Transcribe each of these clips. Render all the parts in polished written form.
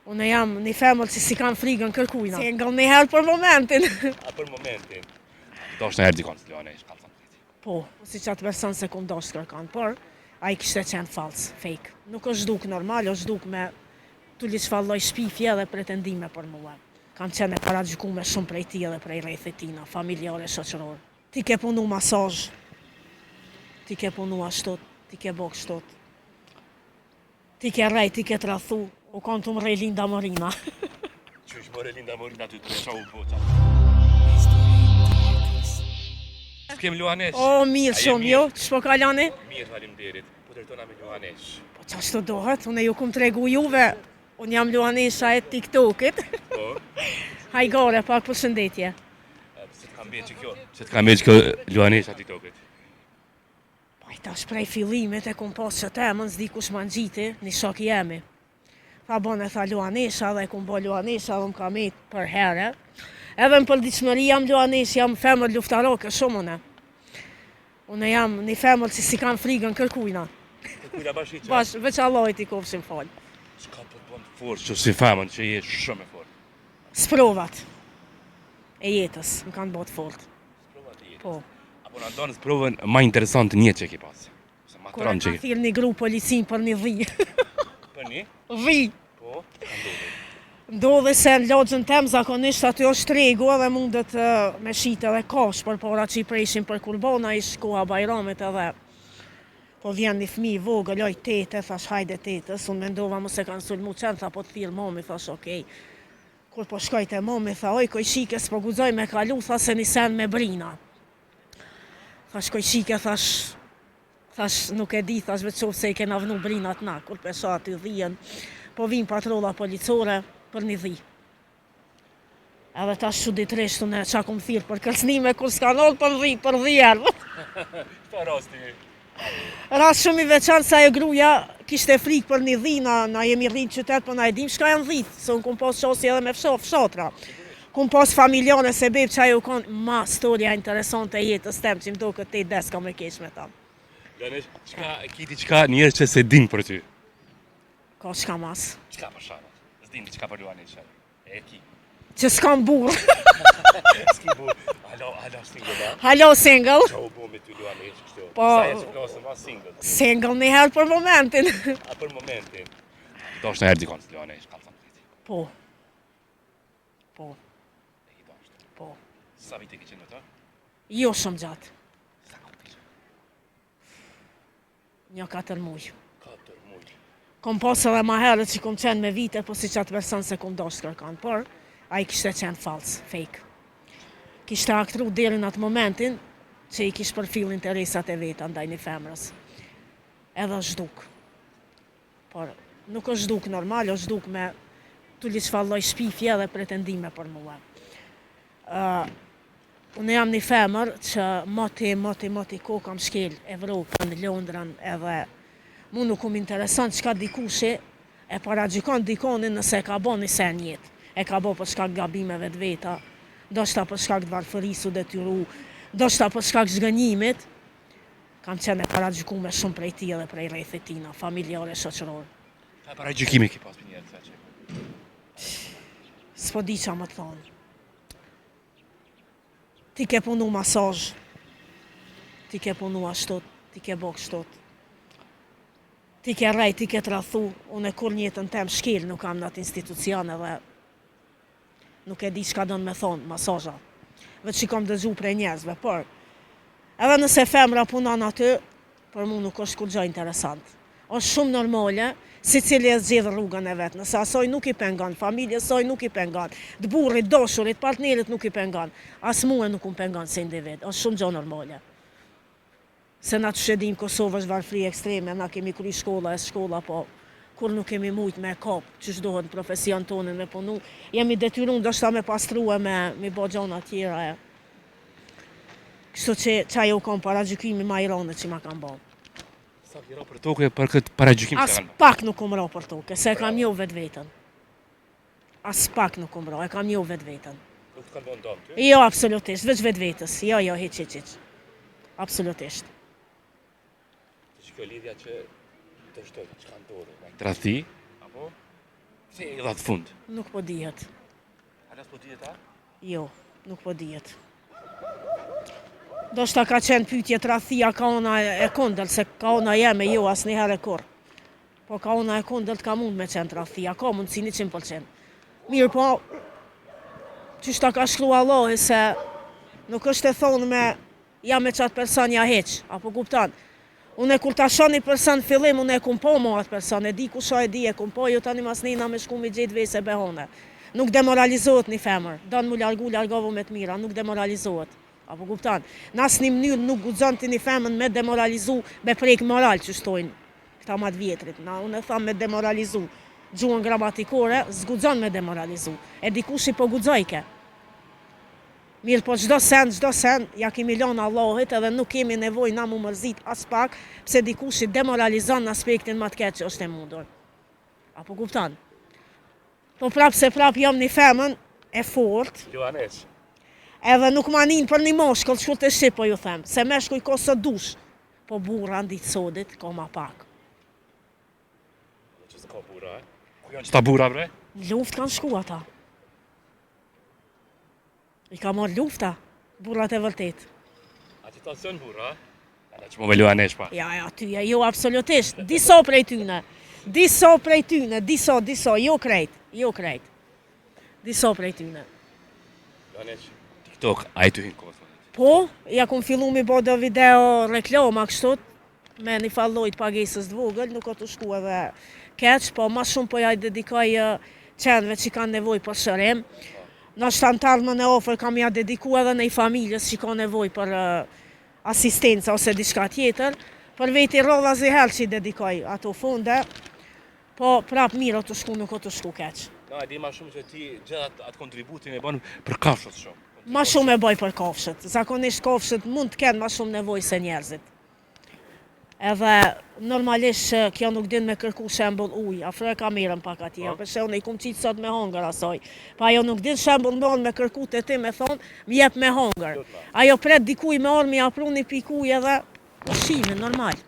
Unë jam një femër që s'i kam frigën kërkujna. Single një herë për momentin. A për momentin. Dosht në herë dikon, Luanesh, kallzon. Po, si qatë person s'e kum dosht kërkan, por ai kishte qenë fals, fake. Nuk është duk normal, është duk me turli çfarë lloj shpifje dhe pretendime për mua. Kam qenë e paragjykume shumë prej tij edhe prej rrethit tina, familjar e shoqëror. Ti ke punu masazh, ti ke punu ashtu, ti ke bo kështu. Ti ke rrejt, ti ke tradhtu, u kon tu m'rreh Linda Morina. Qysh more Linda Morina ty të qa u bo qa? S'kem Luanesh. O, mirë shumë, jo, qysh po kaloni? Mirë, faleminderit. Po tërtona me Luanesh. Po qashtu dohet, unë ju kum tregu juve, unë jam Luanesha e TikTokit. Po. Hajgare, pak përshëndetje. Pse të ka mbetë që kjo? Pse të ka mbetë që kjo Luanesha e TikTokit? Po ai tash prej fillimit e kum pas qët emën, s'di kush ma ngjiti, një shok i jemi. Tha bone, tha Luanesha dhe e kum bo Luanesha dhe më ka met për here. Edhe në përditshmëri jam Luanesh, jam femër luftarake shumë une. Une jam një femër që s'i kam frigën kërkujna. Kërkujna bash hiç, a? Bash, veç Allahit i kofshim falë. Çka po të bon të fortë që si femër që je shumë e fortë? Sprovat e jetës më kanë bo të fortë. Sprovat e jetës. Po. A po na ndan sprovën ma interesante në jetë që ke pas? Ose ma Kur e të ka që thirrë një gru policin për një dhi. Për një? Dhi. Po, ka ndodhi. Ndodhi se në lagjen tem zakonisht aty është tregu edhe mundet me shit edhe kafshë përpara që i preshin për kurbana, ish koha bajramit edhe po vjen një fëmijë i vogël, oj tete, thash hajde tetës, unë mendova mos e kanë sulmu qentë, tha po të thirr mami, thash okej. Kur po shkoj te mami, tha oj kojshike s'po guxoj me kalu, tha se një sen me brina. Thash kojshike, thash, thash nuk e di, thash veç qoftë se i kena vnu brinat na, kur pe shoh aty dhijen, po vijnë patrolla policore për një dhi. Edhe tash çuditërisht unë ça kum thirr për kërcënime kur s'ka ardhur për dhi, për dhi erdhën. Çfarë rasti? Rast shumë i veçantë se ajo gruaja kishte frikë për një dhi, na, na jemi rritë në qytet, po na e dim çka janë dhitë, se unë kum pas qasje edhe me fsha, fshatra. Kum pas familjare se beb që ajo kon ma storia interesante e jetës tem që më doket te des kam me kesh me ta. Luanesh, çka ki diçka njerëz që s'e din për ty? Ka çka mas. Çka për shembull? S'din diçka për Luaneshën. E ki. Që s'kam burrë. S'ki burrë. Hala, hala single, a? Hala single. Qa u bo me ty Luanesh kështu? Po. Sa e që flasëm, a single? Single një herë për momentin. A për momentin? Dosht në herë dikon, Luanesh, kallzon. Po. Po. E ki dosht. Po. Sa vite ke qenë me të? Jo shumë gjatë. Sa kohë ke qenë? Një katër muj. Katër muj. Kom pas edhe ma herët që kom qenë me vite, po si qatë person s'e kom dashtë kërkan, por ai kishte qenë fals, fake. Kishte aktru deri në atë momentin që i kish përfill interesat e veta ndaj një femrës. Edhe është zhduk. Por nuk është zhduk normal, është zhduk me turli çfarë lloj shpifje dhe pretendime për mua. Uh, Unë jam një femër që moti, moti, moti ko kam shkel Evropën, Londrën edhe mu nuk më intereson çka dikushi e paragjykon dikonin nëse e ka bo një sen n'jetë. E ka bo për shkak gabimeve të veta, ndoshta për shkak të varfërisë u detyru, ndoshta për shkak zhgënjimit. Kam qenë e paragjykume shumë prej tij edhe prej rrethit tina, familjar e shoqëror. Çfarë paragjykimi ke pas për njerëz që? S'po di ça me të thonë. Ti ke punu masazh, ti ke punu ashtu, ti ke bo kështu. Ti ke rrejt, ti ke tradhtu, unë kurrë n'jetën tem shkel nuk kam në atë institucion edhe nuk e di çka don me thonë masazha. Veç që kom dëgju prej njerëzve, por edhe nëse femra punon aty, Për mu nuk është kurgjo interesant. Është shumë normale, secili e zgjedh rrugën e vet. Nëse asaj nuk i pengon, familjes saj nuk i pengon, të burrit, dashurit, partnerit nuk i pengon, as mue nuk më pengon si individ. Është shumë gjo normale. Se na qysh e dimë Kosovë është varfëri ekstreme, na kemi kry shkolla e shkolla, po kurrë nuk kemi mujt me kap qysh dohet në profesion tonin me punu, jemi detyru ndoshta me pastru e me me bo gjona tjera e Kështu që qajo u kon paragjykimi ma i rëndë që ma kanë bo. Sa ke ra për toke për këtë paragjykim që As kanë bo? pak nuk kom ra për toke, se e kam njoh vetveten. As pak nuk kom ra, e kam njoh vetveten. Nuk të kanë bo dëm ty? Jo, absolutisht, veç vetvetes. Jo, jo, hiç, hiç, hiç. Absolutisht. Të që kjo lidhja që dështoi, çka ndodhi? Tradhti? Apo? Pse i dhatë fund? Nuk po dihet. Hala s'po dihet a? Jo, nuk po dihet. Ndoshta ka qenë pyetje tradhtia ka ona e kundërt, se ka ona jeme, jo, asnjëherë e kurrë. Po ka ona e kundërt ka mund me qenë tradhtia, ka mundësi 100%. Mirë po, qysh ta ka shkru Allahi se nuk është e thonë me Ja me qatë person ja hiq, a po kupton? Une kur ta shoh një person fillim, une e kum pa mo atë person, e di kush o e di e kum pa, jo tani masnena me shku me gjetë vese behone. Nuk demoralizohet një femër, don mu largu, largohu me të mira, nuk demoralizohet. A po kupton? Në asnjë mënyrë nuk guxon ti një femër me demoralizu, me prek moral qysh thojnë këta ma të vjetrit. Na unë e tham me demoralizu gjuhën gramatikore, s'guxon me demoralizu. E dikushi po guxojke. Mirëpo çdo send, çdo send ja kemi lënë Allahit edhe nuk kemi nevojë na mu mërzit aspak pse dikush i demoralizon në aspektin ma të keq që është e mundur. A po kupton? Po prapë se prapë jam një femën e fortë. Luanesh. Edhe nuk ma nin për një mashkull, shkurt e shqip po ju them, se meshkuj ka sa dush, po burra në ditë sodit ka ma pak. Që s'ka burra, e? Ku janë qëta burra, bre? Në luftë kanë shku ata. I ka marrë lufta, burrat e vërtetë. A qëta s'janë burra? A që më velu anesh pa? Ja, ja, ty, ja, jo, absolutisht. Diso prej tyne. Diso prej tyne, diso, diso, jo krejt, jo krejt. Diso prej tyne. Anesh, TikTok, a je tu hi n'kosë? Po, ja kum fillu mi bo do video reklama kështu, me një farë lloj të pagesës të vogël, nuk o tu shku edhe keq, po ma shumë po ja dedikoj qenve që kanë nevojë për shërim. Ndoshta në të ardhmen e afërt kam ja dediku edhe nej familjes që ka nevojë për asistenca ose diçka tjetër. Për veti rrallë asnjëherë që i dedikoj ato fonde, po prap mirë o tu shku, nuk o tu shku keq. Na e di ma shumë që ti gjithë atë, atë kontributin e bën për kafshët shumë. Ma shumë e bëj për kafshët. Zakonisht kafshët mund të kenë ma shumë nevojë se njerëzit. Edhe normalisht që kjo nuk din me kërku shembull ujë, afroje kamerën pak atje, po për shembull i kum qitë sot me hongër asaj. Pa ajo nuk din shembull me ardh me kërku te ti me thonë, më jep me hongër. Ajo pret dikuj me ardh me ia pru një pikë ujë edhe ushqimin normal.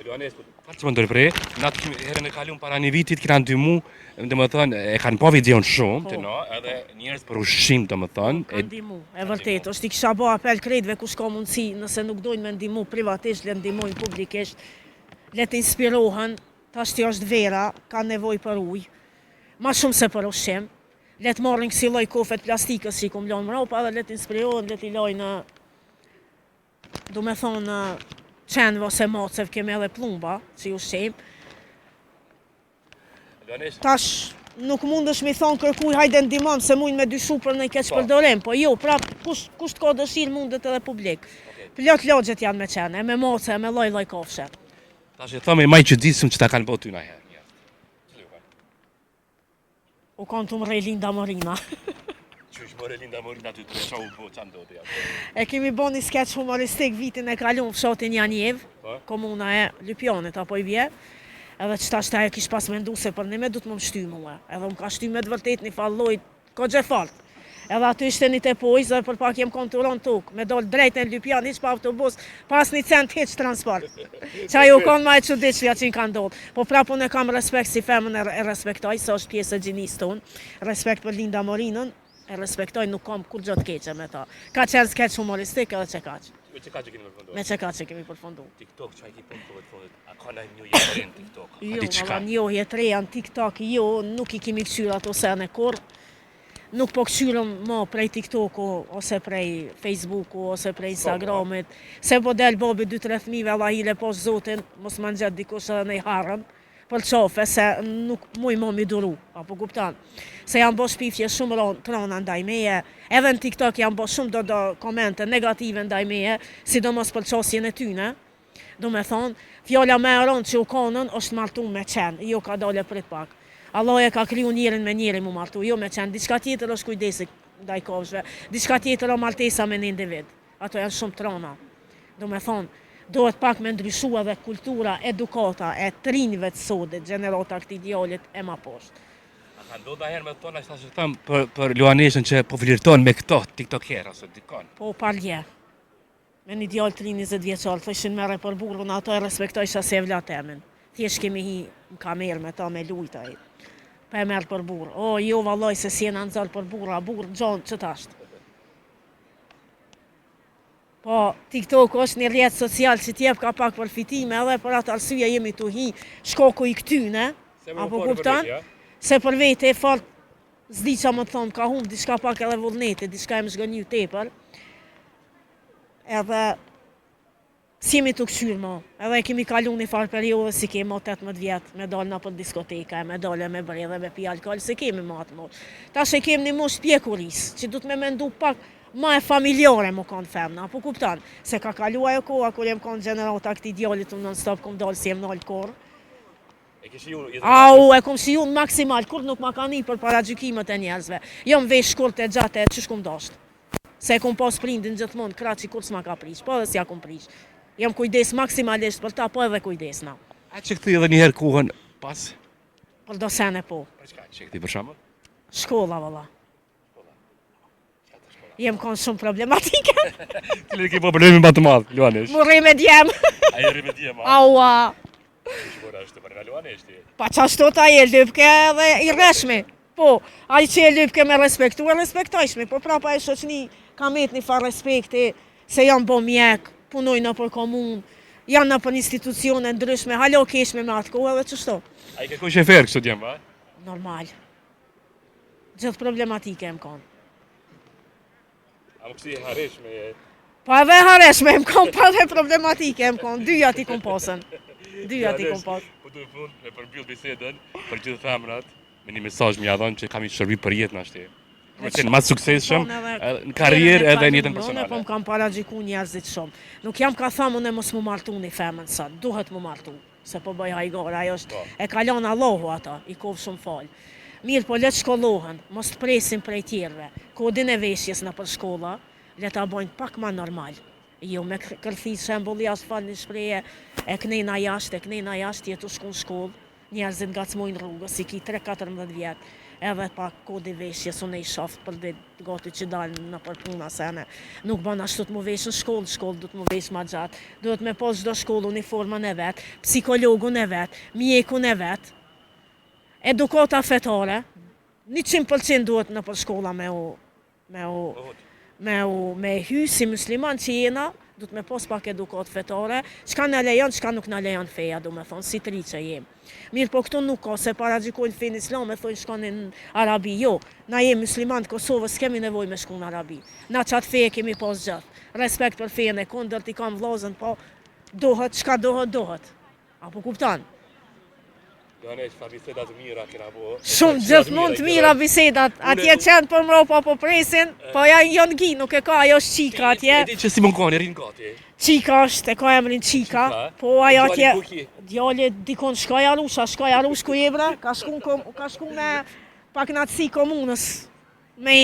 Luanes, po fal që më ndërpre, na të kemi herën e kalun para një vitit kena ndihmu, domethënë, e kanë pa videon shumë, po. të no, edhe njerëz për ushqim, domethënë. Po, kanë ndihmu, e vërtetë, është i kisha bo apel krejtve kush ka mundësi, nëse nuk dojnë me ndihmu privatisht, le ndihmojnë publikisht, le të inspirohen, tashti është vera, kanë nevojë për ujë, ma shumë se për ushqim, le të marrin kësi lloj kofet plastikës që i kum lonë mrapa dhe le të inspirohen, le t'i lojnë Do me thonë, qenve ose macev kemi edhe plumba, që i ushqejmë. Tash, nuk mundesh mi thonë kërkuj, hajde ndihmom, se mujnë me dyshu për një keqpërdorim, po jo, pra, kush, kush të ka dëshirë mundet edhe publik. Plot lagjet janë me qene, me mace, me lloj lloj kafshe. Tash e thome ma i çuditshëm që ta kanë bo ty najherë. U konë tu m'rreh Linda Morina. Qysh more Linda Morina ty të ça u bo, ça ndodhi atë? E kemi bo një skeç humoristik vitin e kalun fshatin Janjevë, po? komuna e Lypjanit, apo i bje. Edhe që tash ajo kish pas mendu se për një me du të më mshty mua. Edhe më ka shty me të vërtet një farë lloj, koxha fort. Edhe aty ishte një tepojzë dhe për pak jem konë tu ra n'tokë, me dol drejt në Lypjan, hiç pa autobus, pa asnjë cent hiç transport. Që ajo u konë ma e çuditshmja që më ka ndodhë. Po prapë unë e kam respekt si femën e respektoj, se është pjesë e gjinisë tonë. Respekt për Linda Morinën, e respektoj, nuk kam kurrgjë të keqe me ta. Ka qenë skeç humoristik edhe qe kaq. Me qe kaq e kemi përfundu? Me qe kaq e kemi përfundu. TikTok, ça i ki punë kohëve të fundit? A ka naj njohje të re në TikTok? Jo, valla njohje të reja në TikTok, jo, nuk i kemi kqyrë ato sene kurrë. Nuk po kqyrëm mo prej TikToku ose prej Facebooku ose prej Instagramit, se po del babi dy tre fëmijëve Allahile pash Zotin, mos ma ngjet dikush edhe nej harrën për qafe se nuk muj mo mi duru, a po kupton? Se janë bo shpifje shumë ron, të rona ndaj meje, edhe në TikTok janë bo shumë do do komente negative ndaj meje, sidomos për qasjen e tyne. Do me thonë, fjala më e rëndë që u konën është martu me qen, jo ka dale prit pak. Allahu e ka kriju njerin me njeri mu martu, jo me qen. Diçka tjetër është kujdesi ndaj kafshëve, diçka tjetër është martesa me një individ. Ato janë shumë të rënda. Do me thonë, duhet pak me ndryshu edhe kultura, edukata e të rinjve të sodit, gjenerata këtij djalit e ma poshtë. A ka ndodhur ndonjëherë me thonë ashtu si them për për Luaneshën që po flirton me këto tiktoker ose dikon? Po parje. Me një djalë të ri 20 vjeçar, thoshin merre për burrë, unë ato e respektojsha si evlat temin. Thjesht kemi hi në kamerë me ta me lujt ai. Po e merr për burrë. O, jo vallaj se s'jena nxorr për burra, burrë gjon që tasht. Po, TikTok është një rrjet social që t'jep ka pak përfitime edhe për atë arsye jemi tu hi shkaku i këtyne, apo kupton? Se për vete e fort, s'di ça me thonë, ka humb diçka pak edhe vullneti, diçka e më zhgënjy tepër. Edhe S'jemi tu kqyr mo, edhe e kemi kalu një farë periudhe si kemi mo 18 vjet me dalë nëpër diskoteka e me dalë e me bredh e me pi alkool, s'e kemi mo atë moshë. Tash e kemi një moshë t'pjekurisë, që duhet me mendu pak ma e familjare me kanë femna, apo kupton? Se ka kalu ajo koha kur jem kanë gjenerata këtij djalit unë non stop kom dalë s'jem nalë kurrë. E ke shiju jetën e Au, e kom shiju në maksimal, kurrë nuk ma ka ni për paragjykimet e njerëzve. Jom vesh shkurt e gjatë e qysh kom dashtë. Se e kom pas prindin gjithmonë krah që kurrë s'ma ka prish, po edhe s'ja kom prish. Jam kujdes maksimalisht për ta, po edhe kujdesna. A që këthi edhe njëherë kohën pas? Për do sene po. Për çka që këthi për shembull? Shkolla valla. Jem konë shumë problematike. Cili ke problemi më të madh, Luanesh? Mu rri me djem. A i rri me djem, a? Aua. Qysh bora është për nga Luanesh ti? Pa qashtu ta e lypke edhe i rreshmi. Po, ai që e lypke me respektu, e respektojshmi, po prapa e shoqni ka met një farë respekti, se janë bo mjek, punojnë nëpër komunë, janë nëpër institucione ndryshme, halo keshme me atë kohë edhe qështu. A i kërkoj shefer kështu djem, a? Normal. Gjithë problematike jem konë. A më kësi e hareshme e... Po edhe e hareshme jem konë, po edhe problematike jem konë, dyja t'i kom pasën. Dyja t'i kom pasën. Po të fund me përmbyll bisedën për gjithë femrat, me një mesazh më ja dhënë që kam i shërbi për jetën ashtu. Me qenë më suksesshëm në karrierë edhe në jetën personale. Unë po më kam paragjyku njerëzit shumë. Nuk jam ka thamë unë mos mu martu një femën sot, duhet mu martu. Se po bëj hajgare, ajo është, po. e kalon Allahu ato, i koftë shumë falë. Mirë, po le të shkollohen, mos të presin prej tjerëve. Kodin e veshjes nëpër shkolla, le ta bojnë pak ma normal. Jo me kërthi shembull jashtë fal një shprehje, e knena jashtë, e knena jashtë, je tu shku në shkollë, njerëzit ngacmojnë rrugës, i ki 3-14 vjet, edhe pak kodi veshjes unë i shof për ditë Gati që dalë nëpër puna sene. Nuk bën ashtu të mu vesh në shkollë, në shkollë duhet mu vesh ma gjatë. Duhet me pas çdo shkollë uniformën e vet, psikologun e vet, mjekun e vet. Edukata fetare, 100% duhet nëpër shkolla me u me u me u me hy si musliman që jena, duhet me pas pak edukatë fetare, çka na lejon, çka nuk na lejon feja, do me thonë, si të ri që jem. Mirë, po këtu nuk ka, se paragjykojnë fenë islame, thonë shkoni në Arabi. Jo, na jemi musliman të Kosovës, s'kemi nevojë me shku në Arabi. Na qatë fe e kemi pas gjithë. Respekt për fenë e kundërt, i kam vllazën, po dohet, çka dohet, dohet. A po kupton? Luanesh, sa biseda të mira kena bo. Shumë gjithmonë të mira bisedat. Atje qentë për mropa po presin, po ja janë gi, nuk e ka, ajo është Çika atje. E di që si më koni, rrinë gati. Çika është, e ka emrin Çika, po ajo atje, djali dikon shkoj Arusha, shkoj Arush ku je bre, ka shku, ka shku me pakënaqësi komunës, me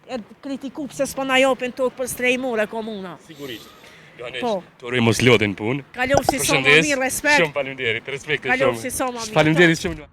e kritiku pse s'po na japin tokë për strehimore komuna. Sigurisht. Luanesh, po. të uroj mos lodhen punë. Kalofshi sa më mirë, respekt. Shumë faleminderit, respekt shumë. Kalofshi sa më mirë. Faleminderit shumë.